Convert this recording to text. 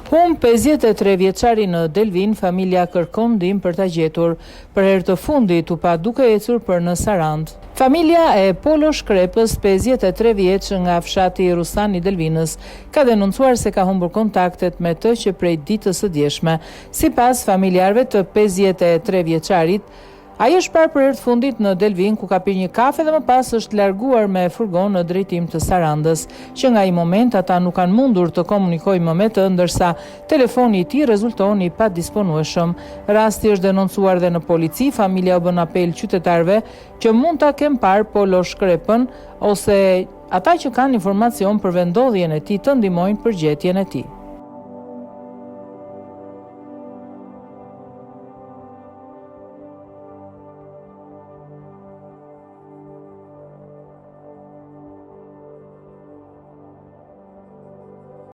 Humb 53 vjeçari në Delvinë, familja kërkon ndihmë për ta gjetur. Për herë të fundit u pa duke ecur për në Sarandë. Familja e Polo Shkrepës, 53 vjeç nga fshati Rusan i Delvinës, ka denoncuar se ka humbur kontaktet me të që prej ditës së djeshme. Sipas familjarëve të 53 vjeçarit, ai është parë për herë të fundit në Delvinë ku ka pirë një kafe dhe më pas është larguar me furgon në drejtim të Sarandës. Që nga ai moment ata nuk kanë mundur të komunikojnë më me të, ndërsa telefoni i tij rezulton i padisponueshëm. Rasti është denoncuar dhe në polici, familja u bën apel qytetarëve që mund ta kenë parë Polo Shkrepën ose ata që kanë informacion për vendndodhjen e tij të ndihmojnë për gjetjen e tij.